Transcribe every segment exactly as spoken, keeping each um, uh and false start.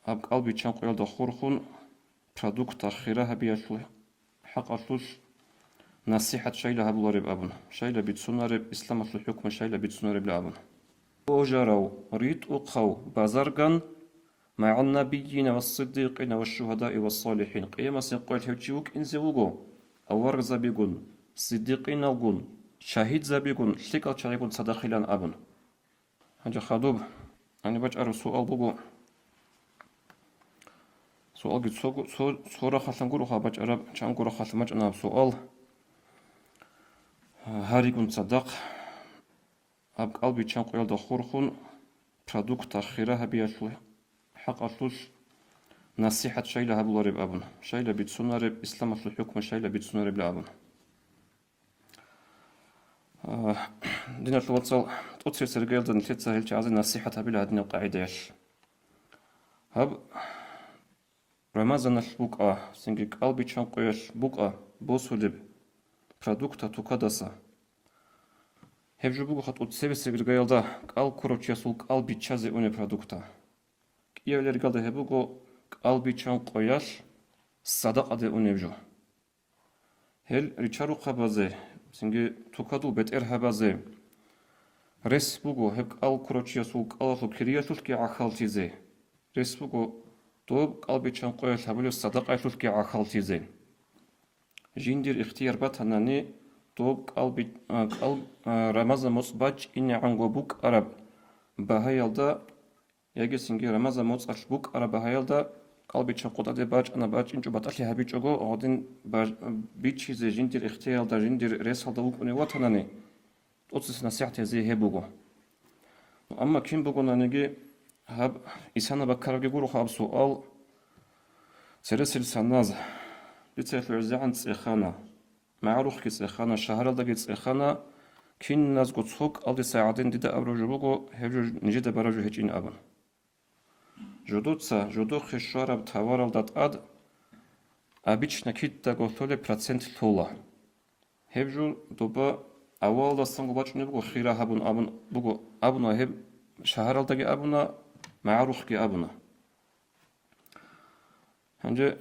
гьаб кӀал биччан къоялда хурхун, продукт хира гьабиялъул хӀакъалъулъ насихӀат щайла гьабулареб абун, щайла бицунареб, исламалъул хӀукму щайла бицунаребла абун. Божарав, ритӀухъав, базарган, магӀан набийина ва сиддикъина ва шугьадаи ва салихӀин, къиямасеб къоялъ гьев чи вукӀинзе вуго, аварагзабигун, сиддикъиналгун, шагьидзабигун, лъикӀал чагӀигун цадахъилан абун. Гьанже хадуб, гьаниб бачӀараб суал буго. Суалги цо, цо, цо рахъалъан гуроха бачӀараб, чанго рахъалъан бачӀана гьаб суал. Гьаригун цадахъ, гьаб кӀал биччан къоялда хурхун, продукт хира гьабиялъул хӀакъалъулъ насихӀат щайла гьабулареб абун, щайла бицунареб, исламалъул хӀукму щайла бицунаребла абун. А, диналъул вацал, тӀоцебесеб иргаялда нилъеца гьел чагӀазе насихӀат гьабила гьадинаб къагӀидаялъ. Гьаб Рамазаналъ букӀа, цинги кӀал биччан къоялъ букӀа босулеб продукта тукадаса. Гьеб жо бугоха тӀоцебесеб иргаялда кӀал ккурав чиясул кӀал биччазе унеб продукта. КӀиабилеб иргаялда гьеб буго кӀал биччан къоялъ садакъаде унеб жо. Гьел ричарухъабазе, цинги тукадул бетӀергьабазе рес буго гьеб кӀал ккурав чиясул кӀалалъул кириялъулъги гӀахьаллъизе. Рес буго доб кӀал биччан къоялъ гьабулеб садакъаялъулъги гӀахьаллъизе. Жиндир ихтияр батанани, доб кӀал би-, а, кӀал, а, Рамазан моцӀ бачӀинегӀанго букӀараб багьаялда яги цинги Рамазан моцӀалъ букӀараб багьаялда кӀал биччан къотӀаде бачӀана, бачӀинчӀо батӀалъи гьабичӀого, гьадин баж-, бичизе жиндир ихтиялда, жиндир ресалда вукӀунев ватанани, тӀоцебесеб насихӀат гьезие гьеб буго. Ну, амма кин бугонаниги, гьаб исана баккарабги гуроха гьаб суал, цересел саназ, дица гьелъул гӀезегӀан цӀехана. МагӀарухъги цӀехана, шагьаралдаги цӀехана, киназго цо кӀалдиса гӀадин дида абураб жо буго, гьеб жо нижеда бараб жо гьечӀин абун. Жодоца, жодохъе щвараб товаралда тӀад обычно кидаго лъолеб процент лъола. Гьеб жо доба авалалдасанго бачӀунеб буго, хира гьабун абун буго, абуна гьеб, шагьаралдаги абуна, магӀарухъги абуна. Гьанже,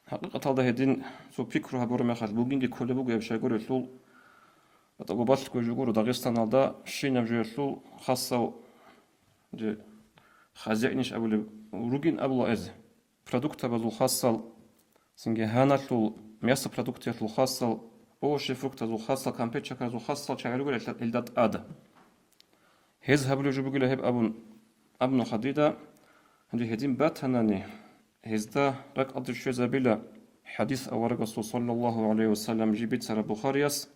хӀакъикъаталда гьедин цо пикру гьабураб мехалъ бугинги кколеб буго гьеб, щайгурелъул батӀаго балъго жо гуро Дагъистаналда щинаб жоялъул хасав, же, хозяинищ абулеб, ругин абула эз. Продуктабазул хасал, цинги гьаналъул, мясопродуктиялъул хасал, овощи-фруктазул хасал, кампет-чакаразул хасал чагӀи ругел гьелда тӀад. Гьез гьабулеб жо бугила гьеб абун, абуна хадида, гьанже гьедин батанани, гьезда ракӀалде щвезабила хӀадис аварагасул, саллаллагьу гӀалайгьи ва саллам, жиб бицараб Бухарияс,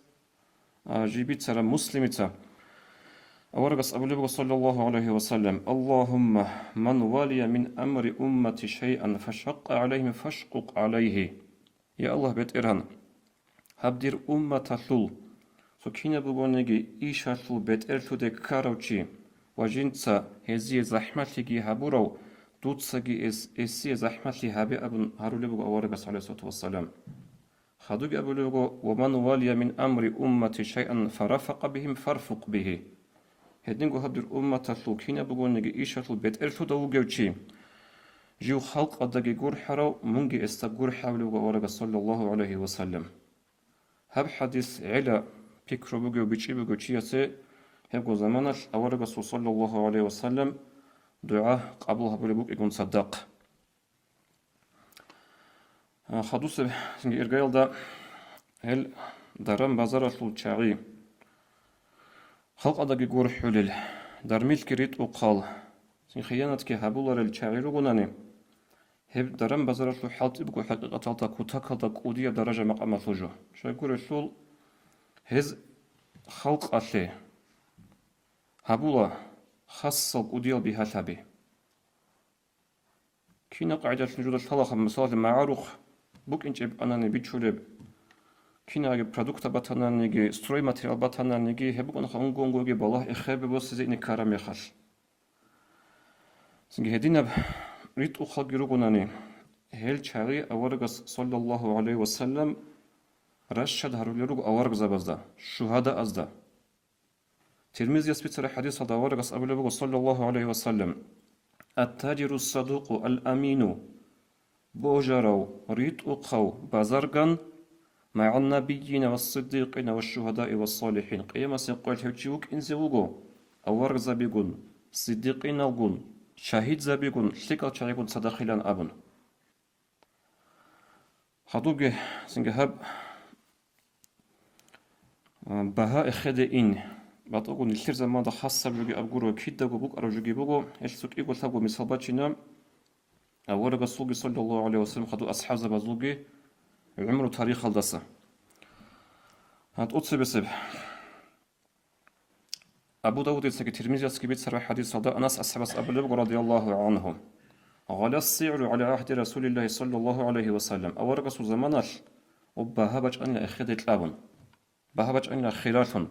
а, жиб бицараб Муслимица. Аварагас абулеб буго, саллаллагьу гӀалайгьи ва саллам: «Аллагьумма, ман валия мин амри уммати шайъан фашакъкъа гӀалайгьим фашкъукъ гӀалайгьи». Я Аллагь, БетӀергьан, гьаб дир умматалъул цо кинаб бугониги ишалъул бетӀерлъуде ккарав чи ва жинца гьезие захӀмалъиги гьабурав, дуцаги эс-, эсие захӀмалъи гьабе абун гьарулеб буго аварагас, гӀалайгьиссалату вассалам. Хадуги абулеб буго: «Ва ман валия мин амри уммати шайъан фарафакъа бигьим фарфукъ бигьи». Гьединго гьаб дир умматалъул кинаб бугониги ишалъул бетӀерлъуда вугев чи, жив халкъалдаги гурхӀарав, мунги эсда гурхӀавлев вуго аварагас, саллаллагьу гӀалайгьи ва саллам. Гьаб хӀадис гӀела пикру бугев, бичӀчӀи бугев чиясе гьебго заманалъ аварагасул, саллаллагьу гӀалайгьи ва саллам, дугӀа къабул гьабулеб букӀигун цадахъ. А, хадусеб цинги иргаялда гьел даран-базаралъул чагӀи, халкъалдаги гурхӀулел, дармилъги ритӀухъал, цин хиянатги гьабуларел чагӀи ругонани, гьеб даран-базаралъул хӀалтӀи буго хӀакъикъаталда кутакалда кӀудияб даража-макъамалъул жо. Щайгурелъул гьез халкъалъе гьабула хасал кӀудиял бигьалъаби. Кинаб къагӀидалъ нужеда лъалаха, мисалалъе, магӀарухъ букӀинчӀеб анани бичулеб, кинаги продукта батананиги, стройматериал батананиги, гьеб букӀанаха унго-унгоги балагь эхебе босизе ине ккараб мехалъ. Цинги гьединаб ритӀухъалги ругонани, гьел чагӀи аварагас, саллаллагьу гӀалайгьи ва саллам, ращад гьарулел руго аварагзабазда, шугьадаазда. Тирмизияс бицараб хӀадисалда аварагас абулеб буго, саллаллагьу гӀалайгьи ва саллам: аттажиру садукъу ал-амину, божарав, ритӀухъав базарган, магӀан набийина ва сиддикъина ва шугьадаи ва салихӀин, къиямасеб къоялъ гьев чи вукӀинзе вуго, аварагзабигун, сиддикъиналгун, шагьидзабигун, лъикӀал чагӀигун цадахъилан абун. Хадубги, цинги гьаб, а, багьа эхеде ин. БатӀаго нилъер заманда хасаб жоги аб гуро, кидаго букӀараб жоги буго, гьелъ цо-, кӀиго-лъабго мисал бачина, аварагасулги, саллаллагьу гӀалайгьи ва саллам, хадуб асхӀабзабазулги гӀумру тарихалдаса. А, тӀоцебесеб. Абу Давудицаги Тирмизиясги бицараб хӀадисалда Анас асхӀабас абулеб буго, радияллагьу гӀангьу: «Гъала ссигӀру гӀала гӀагьди Расулиллагьи саллаллагьу гӀалайгьи ва саллам». Аварагасул заманалъ гьеб багьа бачӀанила эхеде кьабун, багьа бачӀанила хиралъун.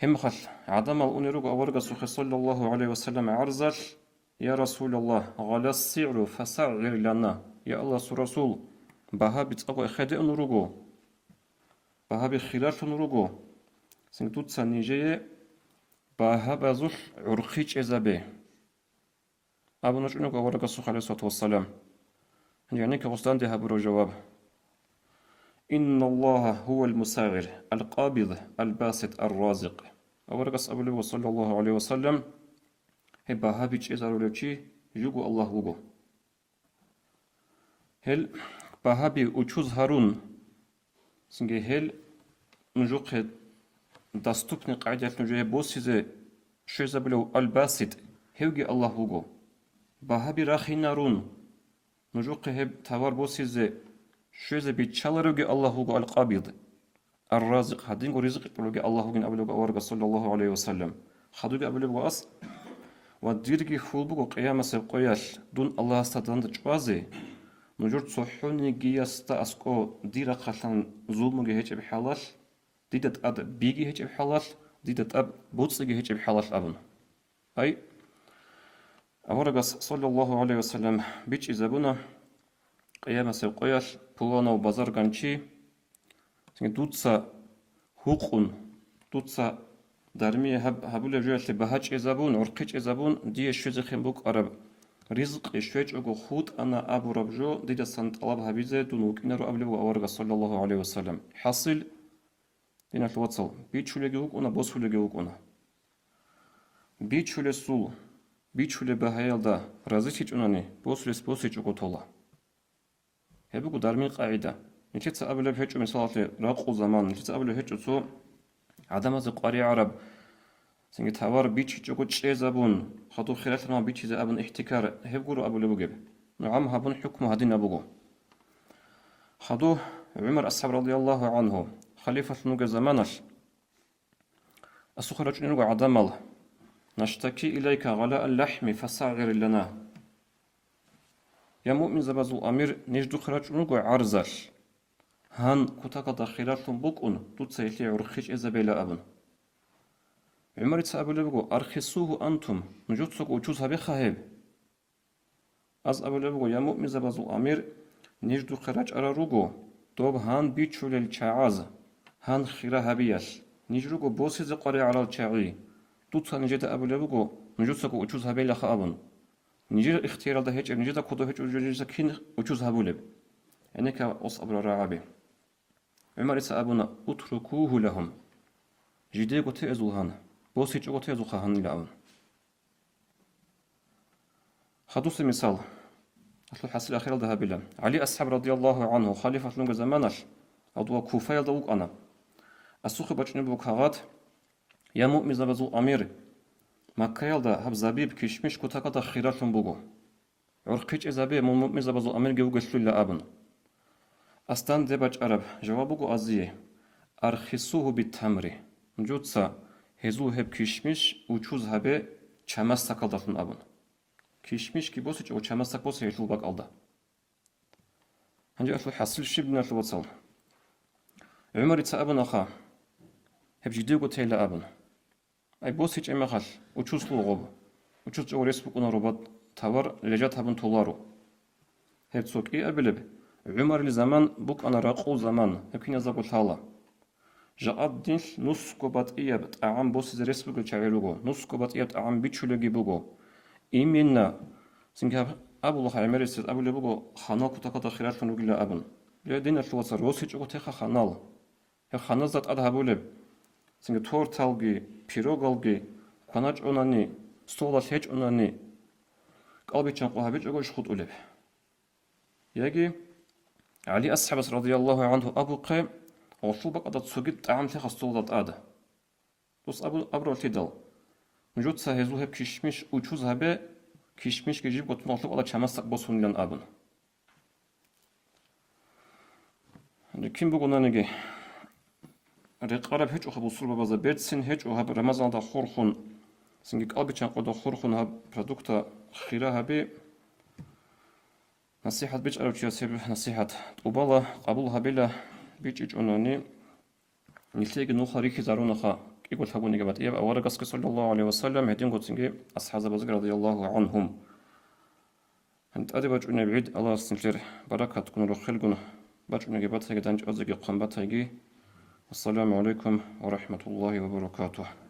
Гьебмехалъ гӀадамал унел руго аварагасухъе, саллаллагьу гӀалайгьи ва саллам, гӀарзалъ: «Я Расулаллагь, гъала ссигӀру фасагӀгӀир лана». Я Аллагьасул Расул, багьаби цӀакъго эхеде ун руго. Багьаби хиралъун руго, цинги дуца нижее багьабазулъ гӀурхъи чӀезабе, абун вачӀунего аварагасухъ, гӀалайгьиссалату вассалам. Гьанже гьаниб гъосда данде гьабураб жаваб: «Инналлагьа гьувал мусагӀир, ал-къабид, ал-басит, ар-разикъ». Аварагас абулеб буго, саллаллагьу гӀалайгьи ва саллам, гьеб багьаби чӀезарулев чи жуго Аллагь вуго. Гьел багьаби учуз гьарун, цинги гьел нужухъе доступный къагӀидаялъ нужее босизе щвезабулев Аль-Басит, гьевги Аллагь вуго. Багьаби рахинарун, нужухъе гьеб товар босизе щвезе биччаларевги Аллагь вуго Аль-Къабид. Ар-Разикъ, гьадинго ризкъи кьолевги Аллагь вугин абулеб буго аварагас, саллаллагьу гӀалайгьи ва саллам. Хадубги абулеб буго ас: «Ва дирги хьул буго къиямасеб къоялъ дун Аллагьасда данде чӀвазе, нужер цохӀонигиясда аскӀо дир рахъалъан зулмуги гьечӀеб хӀалалъ, дида тӀад биги гьечӀеб хӀалалъ, дида тӀад боцӀиги гьечӀеб хӀалалъ», – абун. Ай, аварагас, саллаллагьу гӀалайгьи ва саллам, бичӀчӀизабуна къиямасеб къоялъ пуланав базарган чи, цинги дуца гьукъун, дуца дармие гьаб-, гьабулеб жоялъе багьа чӀезабун, гӀурхъи чӀезабун, дие щвезехъин букӀараб ризкъи щвечӀого хутӀана абураб жо дидасан тӀалаб гьабизе дун вукӀинаро абулеб буго аварагас, саллаллагьу гӀалайгьи ва саллам. ХӀасил, диналъул вацал, бичулеги вукӀуна, босулеги вукӀуна. Бичулесул, бичулеб багьаялда разилъичӀунани, босулес босичӀого тола. Гьеб буго дармил къагӀида. Нилъеца абулеб гьечӀо, мисалалъе, ракъул заман, нилъеца абулеб гьечӀо цо гӀадамазе къваригӀараб, цинги товар бичичӀого чӀезабун, хадуб хиралъ рамал бичизе абун ихтикар, гьеб гуро абулеб бугеб. Ну, гӀам гьабун хӀукму гьадинаб буго. Хадуб ГӀумар асхӀаб, радияллагьу гӀангьу, халифалъун вугеб заманалъ, асухъе рачӀунел руго гӀадамал: «Наштаки илайка гъалаал лахӀми фасагӀгӀир лана». Я муъминзабазул амир, ниж духъе рачӀун руго гӀарзалъ. Гьан кутакалда хиралъун букӀун, дуца гьелъие гӀурхъи чӀезабейила абун. ГӀумарица абулеб буго: «Архисугьу антум, нужецаго учуз гьабеха гьеб». Аз абулеб буго: «Я муъминзабазул амир, ниж духъе рачӀарал руго, доб гьан бичулел чагӀаз, гьан хира гьабиялъ. Ниж руго босизе къваригӀарал чагӀи. Дуца нижеда абулеб буго, нужецаго учуз гьабейилаха абун. Нижер ихтияралда гьечӀеб, нижеда кодоб гьечӀо, нижеца кин учуз гьабулеб?» ГӀенеккаб ос абурал рагӀаби. ГӀумарица абуна: «Утрукугьу лагьум». Жидего теазул гьан, босичӀого теазулха гьанила абун. Хадусеб мисал. Алъул хӀасил ахиралда гьабила. ГӀали асхӀаб, радияллагьу гӀангьу, халифалъун вугеб заманалъ, гьадув Куфаялда вукӀана. Асухъе бачӀунеб буго кагъат: «Я муъминзабазул амир, Маккаялда гьаб забиб, кишмиш кутакалда хиралъун буго. ГӀурхъи чӀезабе, мун муъминзабазул амирги вугелъулила», – абун. Ас данде бачӀараб жаваб буго азие: «Архисугьу бит-тамри». Нужеца гьезул гьеб кишмиш учуз гьабе чамасдакалдалъун абун. Кишмишги босичӀого чамасдак босе гьелъул бакӀалда. Гьанже алъул хӀасил щиб, диналъул вацал? ГӀумарица абунаха, гьеб жидего тейила абун. Ай босичӀеб мехалъ, учузлъул гъоб, учузчӀого рес букӀунаро бат-, товар лежат гьабун толаро. Гьеб цо кӀиабилеб, ГӀумарил заман букӀана ракъул заман, гьеб киназдаго лъала. Жакъа динлъ нусго батӀияб тӀагӀам босизе рес бугел чагӀи руго, нусго батӀияб тӀагӀам бичулебги буго. Именно, цинги гьаб-, абула гӀемерисез абулеб буго, ханал кутакалда хиралъун ругила абун. Я, диналъул вацал, росичӀого теха ханал. Гьеб ханазда тӀад гьабулеб, цинги торталги, пирогалги, кваначӀонани, столалъ гьечӀонани, кӀалбиччанкъо гьабичӀого иш хутӀулеб. Яги ГӀали асхӀабас радияллагьу гӀанху абухъе, гъолъул бакӀалда цоги тӀагӀам лъеха столалда тӀад. Дос абу-, абураллъидал, нужеца гьезул гьеб кишмиш учуз гьабе, кишмишги жибго тун гъолъул бакӀалда чамасдакъ босунилан абун. Кин бугонаниги, рекъараб гьечӀоха бусурбабазда, берцин гьечӀо гьаб Рамазаналда хурхун, цинги кӀалбиччанкъоялда хурхун гьаб продукта хира гьаби, насихӀат бичӀарав чияс гьеб насихӀат тӀубала, къабул гьабила, бичӀчӀичӀонани, нилъееги нухал рихьизарунаха, кӀиго лъабгониги батӀияб аварагасги, саллаллагьу гӀалайгьи ва саллам, гьединго цинги асхӀабзабазги, радияллагьу гӀанхум. ТӀаде бачӀунеб гӀид Аллагьас нилъер баракатгун, рохелгун бачӀунеги батайги, дандчӀвазеги хъван батайги. Ассаламу гӀалайкум ва рахӀматуллагьи ва баракатугь.